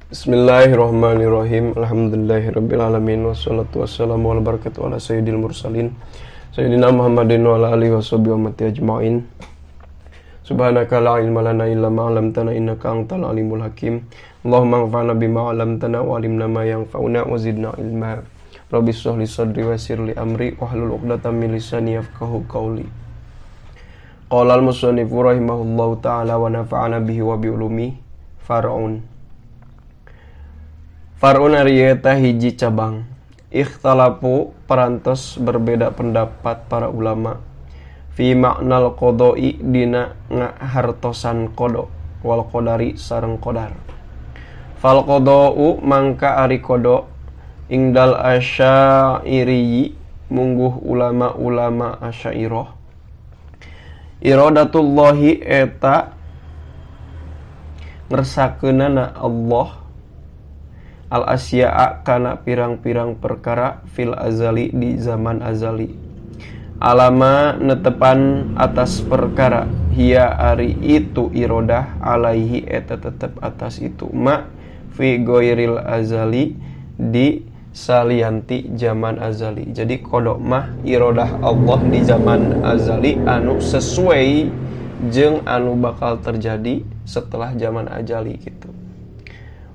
Bismillahirrahmanirrahim. Alhamdulillahirabbil alamin wassalatu wassalamu ala barakatuh ala sayyidil mursalin sayyidina Muhammadin wa ala alihi washabihi wa ummati ajmain. Subhanaka la ilma lana illa ma 'allamtana innaka antal alimul hakim. Allahumma anfa'na bima 'allamtana wa 'allimna ma yanfa'una wa zidna ilma. Rabbi shrah li sadri wa yassir li amri wahlul 'uqdatam min lisani yafqahu qawli. Qala al-musannifu rahimahullahu ta'ala wa nafa'ana bihi wa bi ulumi. Far'un. Far'un ari eta hiji cabang. Ikhtalafu parantos berbeda pendapat para ulama fi ma'nal qada'i dina ngahartosan qada wal qadari sareng qadar. Fal qada'u mangka ari qada ingdal asy'ari mungguh ulama-ulama asy'ariyah iradatullahi eta ngersakeunana Allah al asya'a kana pirang-pirang perkara fil azali di zaman azali alama netepan atas perkara hiya ari itu irodah alaihi eta tetep atas itu ma fi goiril azali di salianti zaman azali. Jadi kodok mah irodah Allah di zaman azali anu sesuai jeung anu bakal terjadi setelah zaman azali gitu.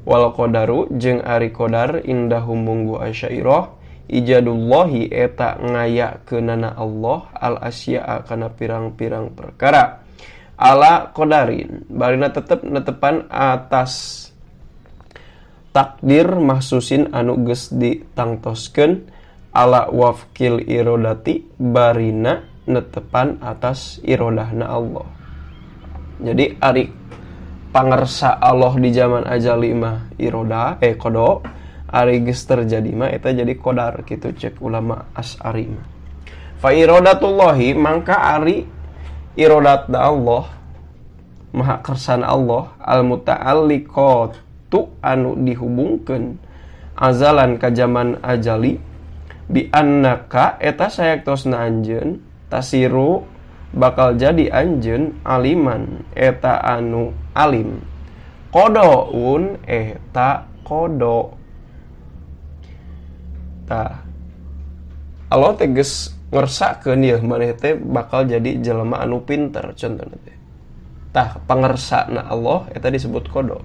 Wal qadaru jeung ari qadar indahum munggu asyairah ijadullahi eta ngayakeunana Allah al asya'a kana pirang-pirang perkara ala qadarin barina tetep netepan atas takdir mahsusin anu geus ditangtoskeun ala wafkil irodati barina netepan atas irodahna Allah. Jadi ari pangersa Allah di zaman azali mah iroda kodo ari geus terjadi mah eta jadi qadar kitu cek ulama Asy'ari mah. Fa iradatullahi mangka ari irodatna Allah maha kersana Allah al muta'alliqatu anu dihubungkeun azalan ka zaman azali bi annaka eta sayaktosna anjeun tasiru bakal jadi anjeun aliman eta anu alim kodoun eta kodo. Tah Allah teh geus ngersakeun yeuh maneh teh bakal jadi jelema anu pinter contohna teh. Tah pangersana Allah eta disebut kodo.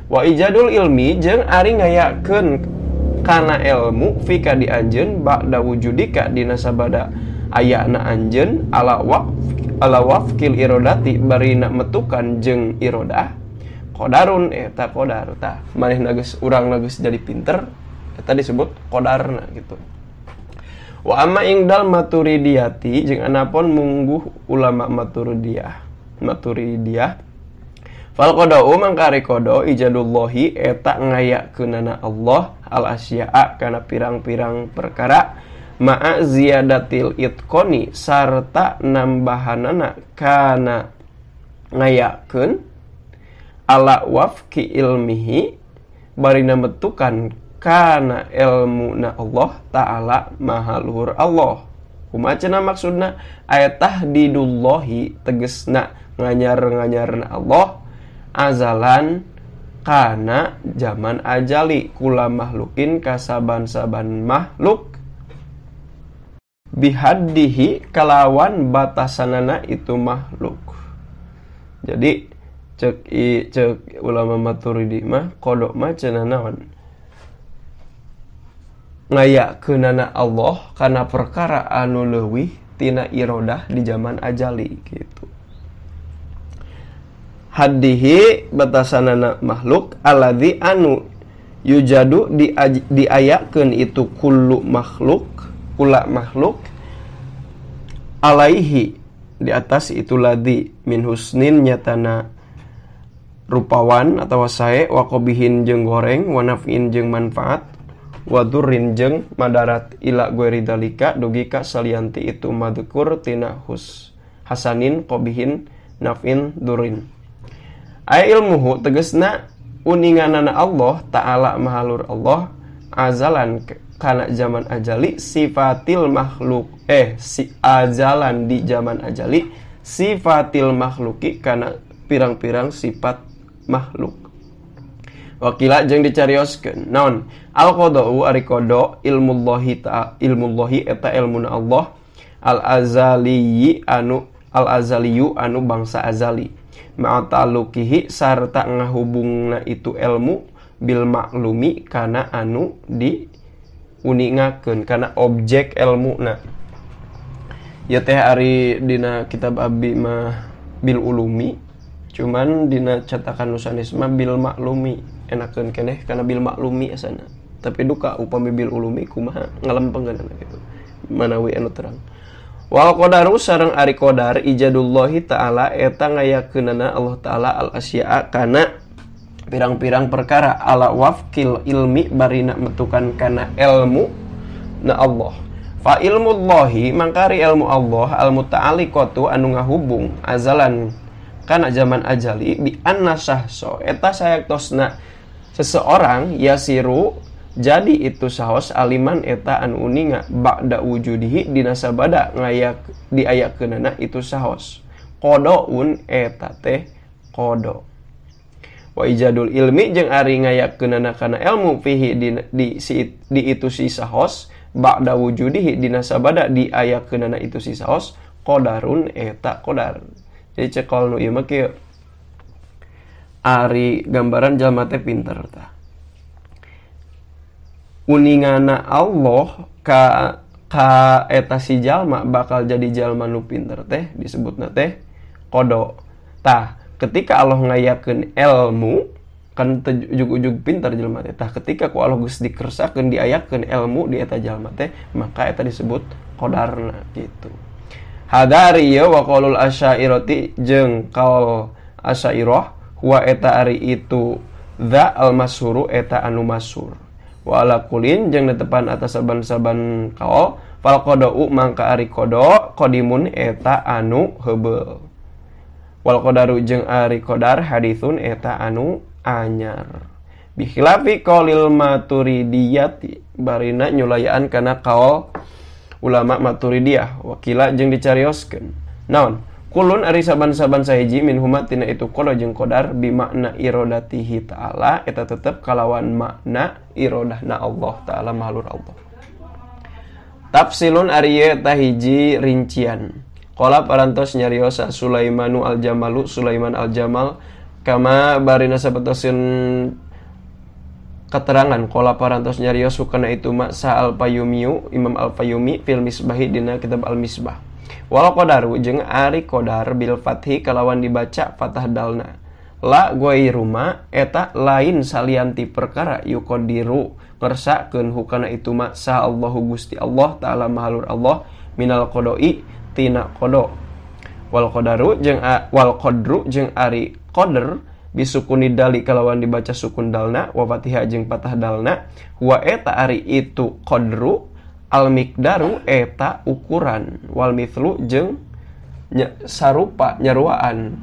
Wa ijadul ilmi jeung ari ngayakeun kana ilmu fika di anjeun ba'da wujudika dina sabada ayana anjeun ala wafkil irodati barina metukan jeung irodah qadarun eta qadar. Tah manehna geus urangna geus jadi pinter eta disebut qadarna gitu. Wa amma ingdal maturidiyati jeung anapun mungguh ulama maturidiyah fal qada'u mangka ari qada ijadullahi eta ngayakeunana Allah al asya'a kana pirang-pirang perkara ma'a ziyadatil itqoni sarta nambahanana kana ngayakeun ala wafki ilmihi barina metukan kana ilmuna Allah ta'ala maha luhur Allah. Kumaha cenah maksudna? Aya tahdidullahi tegesna nganyar-nganyarna Allah azalan kana zaman ajali kula makhlukin kasaban-saban makhluk bihaddihi kalawan batasanana itu makhluk. Jadi cek ulama Maturidi mah kodok mah cenah naon? Ngayakeunana Allah kana perkara anu leuwih tina irodah di zaman ajali gitu. Haddihi batasanana makhluk alladzi anu yujadu diayakeun itu kullu makhluk kula makhluk alaihi di atas itu ladzi min husnin nyatana rupawan atawa sae wa qabihin jeung goreng wa naf'in jeung manfaat wa durrin jeung madarat ila ghairi dalika dugi ka salianti itu madhkur tina hus hasanin qabihin naf'in durrin. Ay ilmuhu tegesna uninganana Allah ta'ala mahalur Allah azalan kana zaman ajali sifatil makhluk si azalan di zaman ajali sifatil makhluki kana pirang-pirang sifat makhluk. Wakila jeung dicarioskeun naon al qada'u ari qada ilmullahi ta ilmullahi eta ilmuna Allah al azali anu al azaliyu anu bangsa azali ma'a ta'alluqihi sarta ngahubungna itu ilmu bil maklumi kana anu di uningakeun kana objek ilmuna. Ya teh ari dina kitab abdi mah bil ulumi, cuman dina cetakan nusanis mah bil maklumi, enakeun keneh kana bil maklumi asana. Tapi duka upami bil ulumi kumaha ngalempengkeun kitu. Manawi anu terang. Wal qadaru sareng ari qadar ijadullahi ta'ala eta ngayakeunana Allah ta'ala al asya'a kana pirang-pirang perkara ala wafkil ilmi barina metukan kana ilmu na Allah. Fa ilmullahi mangkari ilmu Allah al muta'alliqatu anu ngahubung azalan kana zaman ajali bi anna sahso eta sayaktosna seseorang yasiru jadi itu sahos aliman eta anu uninga ba'da wujudihi dina sabada ngayak diayakeunana itu sahos qadaun eta teh qada. Wa ijadul ilmi jeung ari ngayakeunana kana ilmu fihi di itu si sahos ba'da wujudihi dina sabada diayakeunana itu si sahos qadarun eta qadar. Jadi cekol nu ieu mah kieu ari gambaran jalma teh pinter tah. Uningana Allah ka eta si jalma bakal jadi jalma nu pinter teh disebutna teh qada. Tah ketika Allah ngayakeun ilmu kan ujug-ujug pintar jelema teh. Tah ketika ku Allah geus dikersakeun diayakeun ilmu di eta jalma teh maka eta disebut qadarna gitu. Hadari ye wa qaulul asyairati jeung qaul asyairah wa eta ari itu dza al masyhuru eta anu masyhur. Wa ala kulin jeung netepan atas saban-saban kaul fal qada'u mangka ari qada qadimun eta anu heubeul. Wal qadaru jeung ari qadar haditsun eta anu anyar. Bikhilafi qaulil maturidiyati barina nyulayaan kana kaul ulama maturidiyah wakila jeung dicarioskeun. Naon? Kulun ari saban-saban sahiji min huma tina itu qada jeung qadar bi makna iradatihi ta'ala eta tetep kalawan makna iradahna Allah ta'ala mahlur Allah. Tafsilun ari ieu eta hiji rincian. Qala parantos nyariosa Sulaimanu al-Jamalu Sulaiman al-Jamal kama barina sabetosin keterangan qala parantos nyarios hukana itu maksa al-Fayumiyu Imam al-Fayumi fil Misbahi dina kitab al-Misbah. Wal qadaru jeung ari qadar bil fathi kalawan dibaca fathah dalna. La ghairuma eta lain salianti perkara yuqadiru ngersakeun hukana itu maksa Allahu Gusti Allah ta'ala mahalur Allah minal qada'i tina qada. Wal qadaru jeung wal qadru jeung ari qadar bisukuni dali kalawan dibaca sukun dalna wa fatihah jeung patah dalna wa eta ari itu qadru al miqdaru eta ukuran wal mithlu jeung sarupa nyaruaan.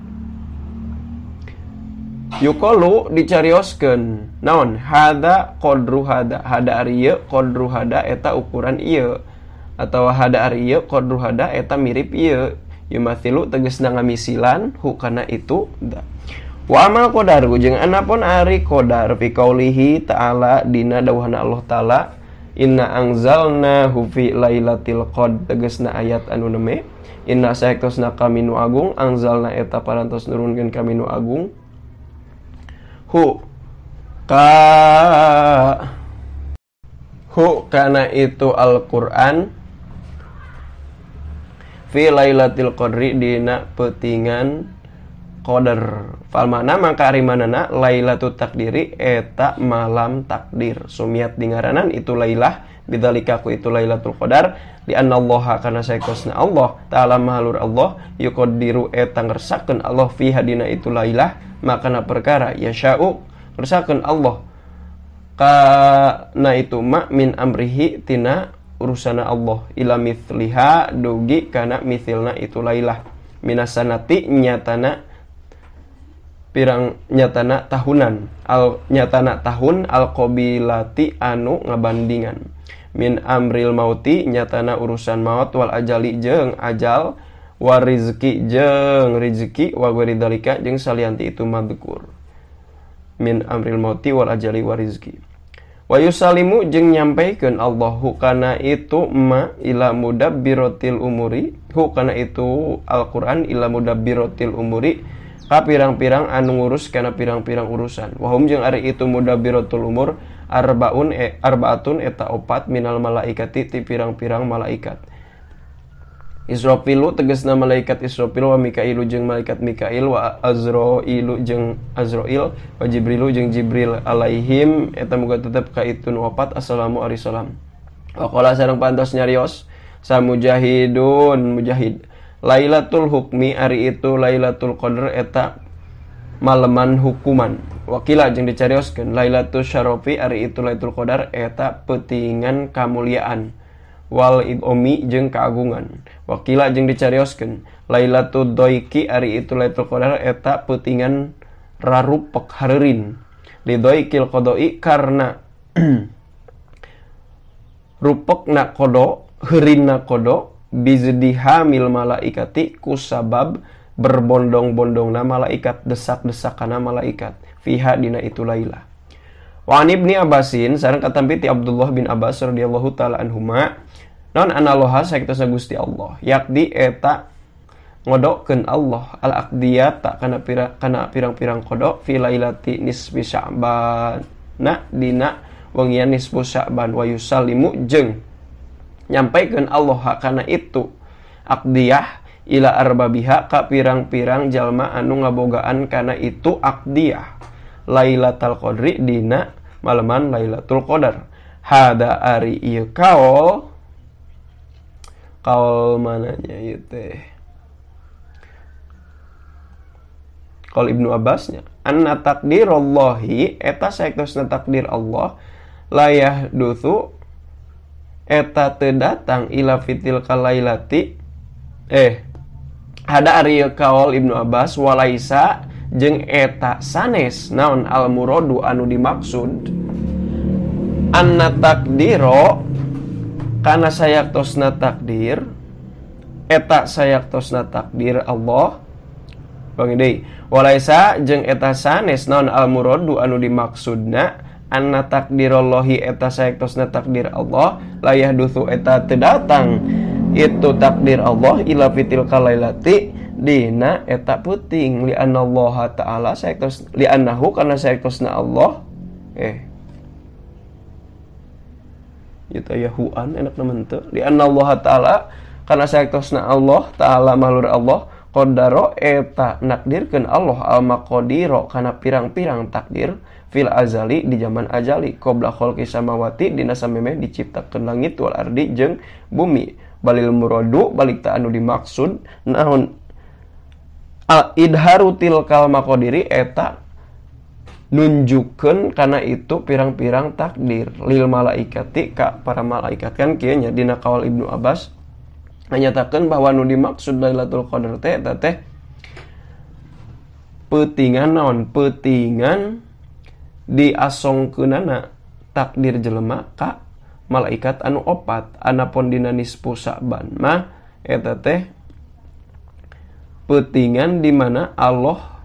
Yuqalu dicarioskeun naon hada qadru hada hada ari ieu qadru hada eta ukuran ieu atawa hada ari ieu qadru hada eta mirip ieu yumathilu tegasna ngamisilan hukana itu da. Wa amal qadaru jeung anapun ari qadar fi qaulihi ta'ala dina dawuhna Allah ta'ala inna anzalnahu fi lailatul qadr tegasna ayat anu neme inna saektosna kami nu agung anzalna eta parantos nurunkeun kami nu agung hu ka hu kana itu Al-Qur'an fi lailatul qadri dina peutingan qadar. Fal makna mangka ari manana lailatul takdiri eta malam takdir. Sumiat dingaranan itu lailah bidzalika ku itu lailatul qadar di annallaha kana saekosna Allah ta'ala mahalur Allah yuqaddiru eta ngersakeun Allah fi hadina itu lailah makana perkara yasya'u ngersakeun Allah kana itu ma min amrihi tina urusana Allah ila mithliha dugi kana mithilna itu lailah minasanati nyatana pirang nyatana tahunan al nyatana tahun al qabilati anu ngabandingan min amril mauti nyatana urusan maut wal ajali jeung ajal wa rizki jeung rizki wa ghairi dzalika jeung salianti itu madhkur. Min amril mauti wal ajali wa rizki. Wa yusalimu jeung nyampaikeun Allahu kana itu ma ila mudabbiratil umuri hu kana itu Al-Qur'an ila mudabbiratil umuri ka pirang-pirang anu ngurus kana pirang-pirang urusan. Wahum jeung ari itu mudabbiratul umur arbaun arbaatun eta opat minal malaikati ti pirang-pirang malaikat. Israfilu tegasna malaikat Israfil wa Mikailu jeung malaikat Mikail wa Azrailu jeung Azrail wa Jibrilu jeung Jibril alaihim eta muga tetep ka itu nu opat assalamu alaihi salam. Wa qala sareng pantos nyarios samujahidun mujahid Lailatul hukmi ari itu Lailatul Qadar eta maleman hukuman. Wakila jeung dicarioskeun Lailatul Syarafi ari itu Lailatul Qadar eta peutingan kamuliaan wal idomi jeung keagungan. Wakila jeung dicarioskeun Lailatul Doiki ari itu Lailatul Qadar eta peutingan rarupek hareurin. Lidoikil qadoi karena rupekna qada heurinna qada bizdihamil malaikati kusabab berbondong-bondongna malaikat desak-desakana malaikat fiha dina itu lailah. Wa an Ibni Abbasin sareng katampi ti Abdullah bin Abbas radhiyallahu taala anhuma naon analoha saektosna Gusti Allah yakdi eta ngodokkeun Allah al aqdiyata kana kana pirang-pirang kodok fi lailati nisfi Sya'ban na dina wengian nisfu Sya'ban wa yusallimu jeung nyampaikeun Allah kana itu aqdiyah ila arbabiha ka pirang-pirang jalma anu ngabogaan kana itu aqdiyah Lailatul Qadri dina maleman Lailatul Qadar. Hada ari ieu kaol kaol mananya ieu teh kaol Ibnu Abbasnya anna takdirallahi eta saektosna takdir Allah layah duthu eta teu datang ila fitil kalailati hada ari kaol Ibnu Abbas walaisa jeung eta sanes naon al muradu anu dimaksud anna takdiro kana sayaktosna takdir eta sayaktosna takdir Allah bang deui walaisa jeung eta sanes naon al muradu anu dimaksudna anna takdirallahi eta saektosna takdir Allah layah duthu eta teu datang itu takdir Allah ila fitil kalailati dina eta peuting li anallaha ta'ala saektos li annahu kana saektosna Allah ieu teh yahuan enak nemen teu li anallaha ta'ala kana saektosna Allah ta'ala mahlur Allah qadaro eta nakdirkeun Allah al maqadiro kana pirang-pirang takdir fil azali di zaman azali qabla khalqi samawati dina samemeh diciptakeun langit wal ardi jeung bumi balil muradu balik ta anu dimaksud naon al idharu tilkal maqadiri eta nunjukkeun kana itu pirang-pirang takdir lil malaikati ka para malaikat kan kieu nya dina kaul Ibnu Abbas menyatakan bahwa nu dimaksud Lailatul Qadar teh eta teh peutingan naon peutingan diasongkeunana takdir jelema ka malaikat anu opat anapun dina nisfu Sya'ban mah eta teh peutingan di mana Allah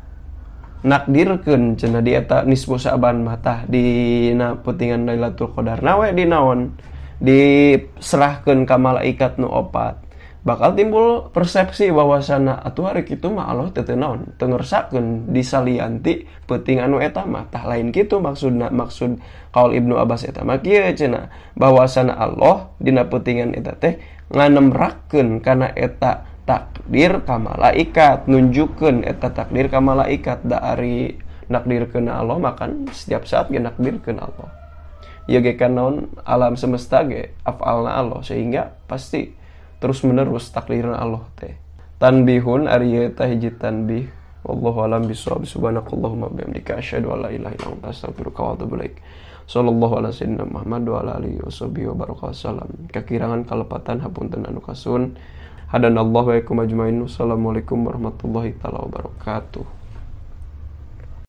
nakdirkeun cenah di eta nisfu Sya'ban mah tah dina peutingan Lailatul Qadar na we di naon diserahkeun ka malaikat nu opat bakal timbul persepsi bahwasana atuh hari kitu mah Allah teu teu naon teu ngersakeun disalianti peuting anu eta mah tah lain kitu maksudna maksud kaul Ibnu Abbas eta mah kieu cenah bahwasana Allah dina peutingan eta teh nganemrakeun kana eta takdir ka malaikat nunjukkeun eta takdir ka malaikat da ari nakdirkeun Allah makan setiap saat ge nakdirkeun Allah ieu ge kan naon alam semesta ge afalna Allah sehingga pasti terus menerus takdirna Allah teh. Tanbihun ari ieu teh hiji tanbih. Wallahu alam bisawab. Subhanakallahumma bihamdika asyhadu an la ilaha illa anta astaghfiruka wa atubu ilaik. Sallallahu ala sayyidina Muhammad wa ala alihi washabihi wa baraka wasallam. Kakirangan kalepatan hapunten anu kasun. Hadanallahu wa ikum ajmain. Wassalamualaikum warahmatullahi taala wabarakatuh.